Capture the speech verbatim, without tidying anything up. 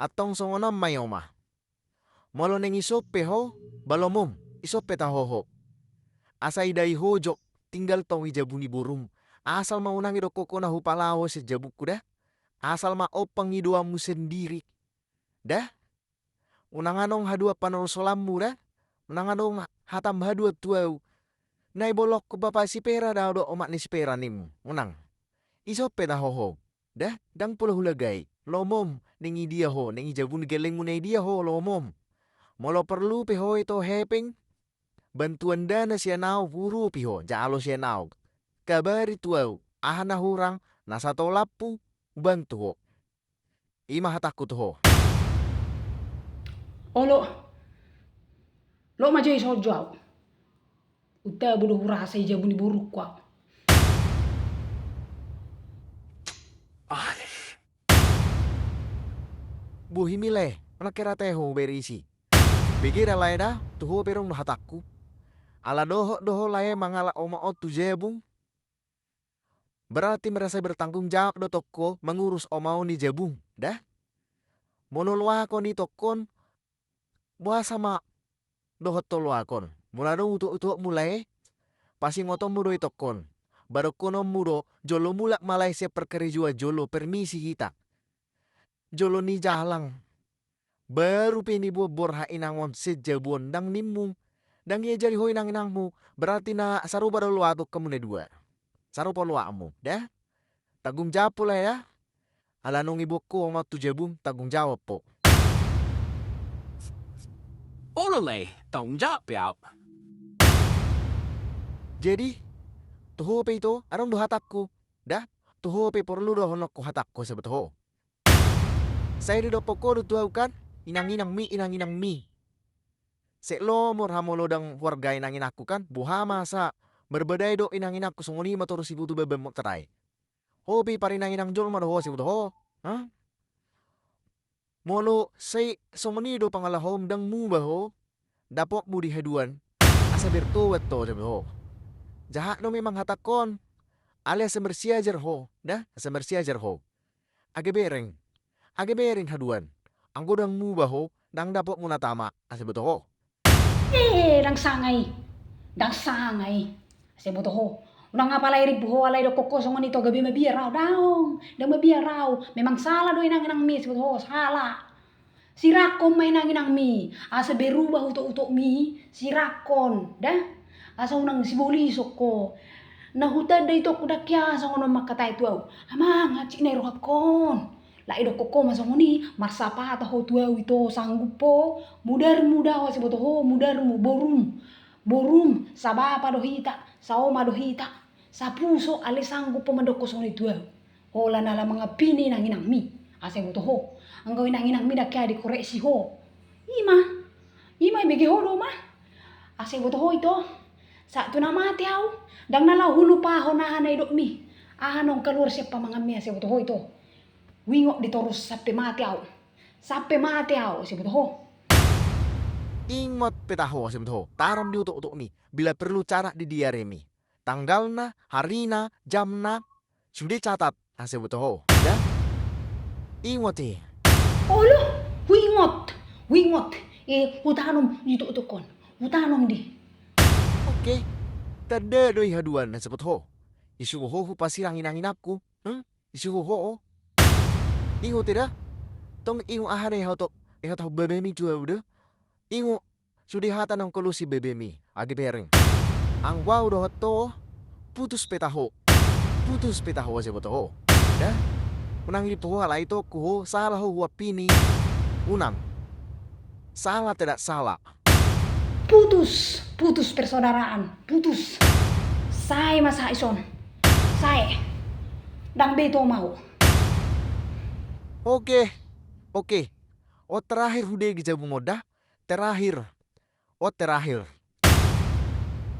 Antong songon on ma i, Oma. Molo naeng ison pe ho, ba lomo, ison pe taho ho. Asa idai ho jolo tinggal tong di jabu ni borum. Asal ma unang idokkon ho na hupalaho sian jabungku da. Asal ma ompang idoanmu sandiri. Da? Unang adong haduan panolsolanmu da. Unang adong hatam haduan tu au. Na ibolongkon bapa si Pera da, do omak ni si Pera nimmu. Unang. Ison pe taho ho. Da, ndang pola hulagai. Lomom, naeng idia ho, naeng di jabu ni gellengmu na idia ho, lomom. Molo porlu pe ho ito hepeng bantuan dana sian au, urupi ho, jalo sian au. Kabari tu au, aha na hurang, na satolampu, hubantu ho. I ma hatangku tu ho. Olo. Loas ma jo ison jo au. Untabu do hurasa di jabu ni borungku au. Bohimi lae, unang hera tahe ho berisi. Bege da lae da, tu ho pe adong do hatangku. Ala dohot do ho lae mangalap omak on tu jabung. Berarti merasa bertanggung jawab do tong ho mangurus omak on di jabung, da? Molo loakon i tong on, boasa ma dohot ho loakon? Molo adong utok-utokmu lae, pasingotonmu do i tong on. Ba dohononmu do, jolo mulak ma lae sian parkarejoan jolo permisi hita. Jolo ni jalang. Baru pe niboan borhat inang on sian jabu on, ndang nimmu. Ndang diajari ho inang-inangmu, berarti na sarupa do loak hamu na dua. Sarupa loakmu, da? Tanggung jawab ho lae da. Ala nunga diboan ho omak on tu jabung, tanggung jawab ho. Olo lae, tanggung jawab pe au. Jadi, tu ho pe ito, adong do hatangku, da? Tu ho pe porlu dohononku hatangku asa boto ho. Sai didokkon ho do tu au kan, inang-inangmi, inang-inangmi. Sai lomo ra molo ndang huarga inang-inangku kan, boha ma asa marbadai do inang-inangku, songon i ma torus diboto babamu tarae. Ho pe parinang-inang jolma do ho asa boto ho. Ha? Molo sai songon i do pangalahomu, ndang muba ho, dapotmu di haduan, asa bertobat ho asa boto ho. Jahat do memang hatangkon. Alai asa marsiajar ho, da, asa marsiajar ho. Age bereng. Age bereng haduan. Anggo ndang muba ho, ndang dapotmu na tama asa boto ho. Eh, ndang sanga i. Ndang sanga i. Asa boto ho. Unang apala iri pu ho, alai dokkon ho songon i ito, gabe mabiar au, daong. Ndang mabiar au. Memang sala do inang-inangmi asa boto ho, sala. Sirangkon ma inang-inangmi, asa berubah utok-utokmi, sirangkon, da? Asa unang sibolison ho. Na hutanda ito, hudok ia songon on mangkatai tu au. Amang, hansit na i rohangkon. Lae dokkon ho ma songon i, marsapata ho tu au ito, sanggup ho, mudarmu da ho asa boto ho, mudarmu, borum. Borum, sabapa do hita, saoma do hita, sapuso, alai sanggup ho mandokkon songon i tu au. Holan ala mangampini inang-inangmi, asa boto ho. Anggo inang-inangmi ndang hea dikoreksi ho. I ma, i ma ibege ho do ma. Asa boto ho ito. Sahat tu na mate au, ndang na laho hulupahon aha na idokmi. Aha naung kaluar sian pamanganmi asa boto ho ito. Huingot di torus sampe mate au. Sampe mate au asa boto ho. Ingot pe taho asa boto ho. Taram di utok-utokmi. Bila perlu catat di diarimi. Tanggalna, harina, jamna, sude catat asa boto ho. Da? Ingot i. Olo, huingot, huingot. Eh, hutanom di utok-utokkon. Hutanom di. Oke. Tanda do i haduan asa boto ho. Disuruh ho hupasirang inang-inangku. Hmm? Disuruh ho. Ingot i da. Tong ingot aha na ihatahon babami tu au da. Ingot. Sude hata naung kaluar sian babami, age bereng. Anggo au dohot ho, putus pe taho. Putus pe taho asa boto ho. Da? Unang iri pu ho, alai ito, ho sala ho huampini. Unang. Sala tidak sala. Putus, putus persaudaraan, putus. Sae ma sahat dison. Sae. Ndang be ito mau. Oke. Oke. On terakhir hudege jabungmu da. Terakhir. On terakhir.